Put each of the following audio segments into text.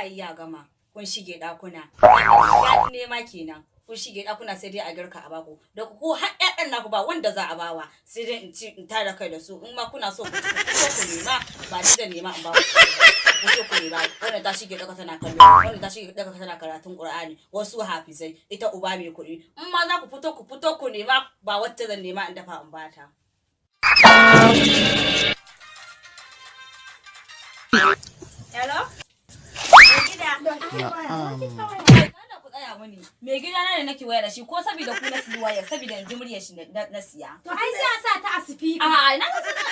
yi ya gama. Kun shige ɗakuna. Ya nema kenan. Kun shige ɗakuna, sai dai a girka a baku. Da ku har ƴaƴan naku ba wanda za a bawa. Sai dai in ci in tara kai da su. In ma kuna so ku ci, ku fito ku nema, ba ni zan nema in ba ku. Ku fito ku nema. Wannan ta shige ɗaka tana kallo. Wannan ta shige ɗaka tana karatun Qur'ani. Wasu hafizai, ita uba mai kuɗi. In ma za ku fito, ku fito ku nema, ba wacce zan nema in dafa in bata. Hello? Na'am. Kada ku tsaya mini. Mai gida na ne nake waya da shi, ko saboda ku na siyi waya, saboda in ji muryar shi na siya. To ai sai a sa ta a sifika. A'a, na ka saka.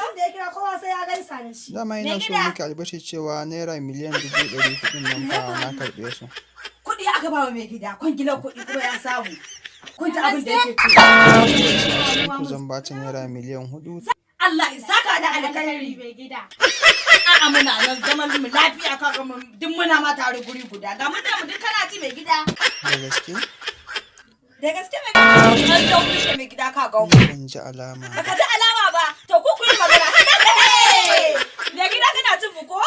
Wanda ya kira kowa sai ya gaisa da shi. Dama ina so miki albashir cewa naira miliyan 400,000 nan fa na karɓe su. Kuɗi aka ba wa mai gida, kwangilar kuɗi kuma ya samu. Kun ji abin da yake ce. Kowace a cikin ku zan bata naira miliyan 4. Allah ya saka da alkhairi. Mai gida. A'a, muna nan zaman mu lafiya, kaga mu duk muna ma tare guri guda. Ga mun da mu duk kana ji, mai gida. Da gaske? Da gaske, mai gida. An dau muke, mai gida, ka ga mu. Ni ban ji alama. Baka ji alama ba. To ku yi magana. Mai gida, kana jin mu ko?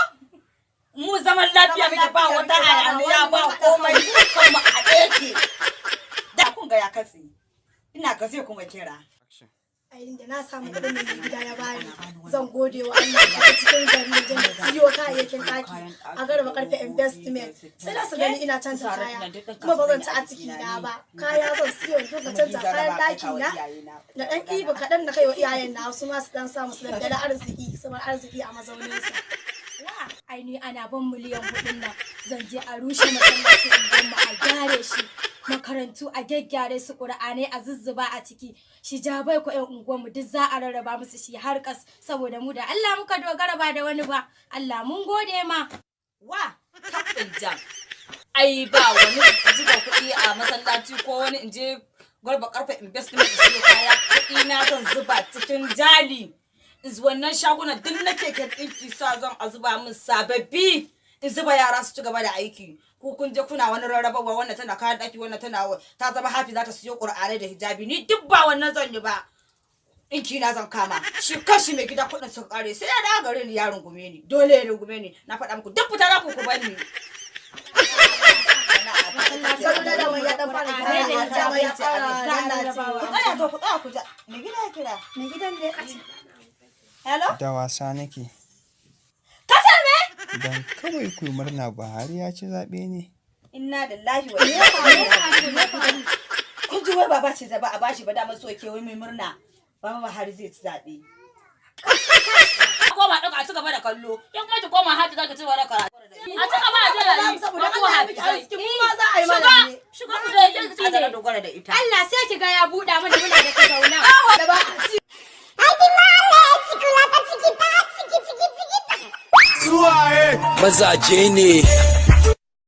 Mu zaman lafiya muke, ba wata hayaniya, ba komai, kan mu a haɗe yake. Da kun ga ya katse. Ina ga zai kuma kira. Ai da na samu kuɗin da mai gida ya bani, zan gode wa Allah a cikin gari wajen da siyo kayayyakin ɗaki a Garba Karfe Investment. Sai da su gani ina canza kaya, kuma ba zan ci a ciki na ba. Kaya zan siyo in duka canza kayan ɗaki na da ɗan ɗiba kaɗan na kai wa iyayen na, su ma su ɗan samu su dandala arziki, su bar arziki a mazauninsa. Ai ni ana ban miliyan 4n nan, zan je a rushe masallacin unguwarmu a gyare shi. Makarantu a gyaggyare su, ƙur'anai a zuzzuba a ciki. Hijabai ko ƴan unguwarmu duk za a rarraba musu shi har kas, saboda mu da Allah muka dogara, ba da wani ba. Allah mun gode ma. Wa? Tabbin jam. Ai ba wani zuba kuɗi a masallaci ko wani in je Garba Karfe Investment in siyo kaya. Kuɗi na zan zuba cikin jali. In wannan shagunan duk na keken ɗinki sa zan a zuba min sababbi. In zuba, yara su ci gaba da aiki. Ku kun je kuna wani rarrabawa, wannan tana kayan ɗaki, wannan tana ta zama hafi za ta siyo ƙur'anai da hijabi. Ni duk ba wannan zan yi ba. Ɗinki na zan kama. Shi kanshi mai gida, kuɗin sun ƙare, sai ya dawo gare ni ya rungume ni. Dole ya rungume ni. Na faɗa muku, duk fita za ku bani. Saboda da mai ya ɗan fara gyara, ya fara ya fara lalacewa. Ku tsaya to, ku tsaya ku ja. Mai gida ya kira. Mai gidan ne. Hello? Da wasa nake. Ka ce me? Don kawai ku yi murna Buhari ya ci zaɓe ne. Inna lillahi wa inna ilaihi raji'un. Kun ji wai baba ce zaba a bashi ba, dama so ke wai mai murna. Baba Buhari zai ci zaɓe. Koma ɗauka a ci gaba da kallo. Ke kuma ki koma hati, za ki ci gaba da karatu. A ci gaba a jira yi. Saboda Ko Allah ya miki hafizai. arziki, mu ma za a yi mana ne. Shiga ku da yanzu A zara ne. dogara da ita. Allah sai ki ga ya buɗa mana, muna da ka zauna. Da ba a ci. Mazaje ne.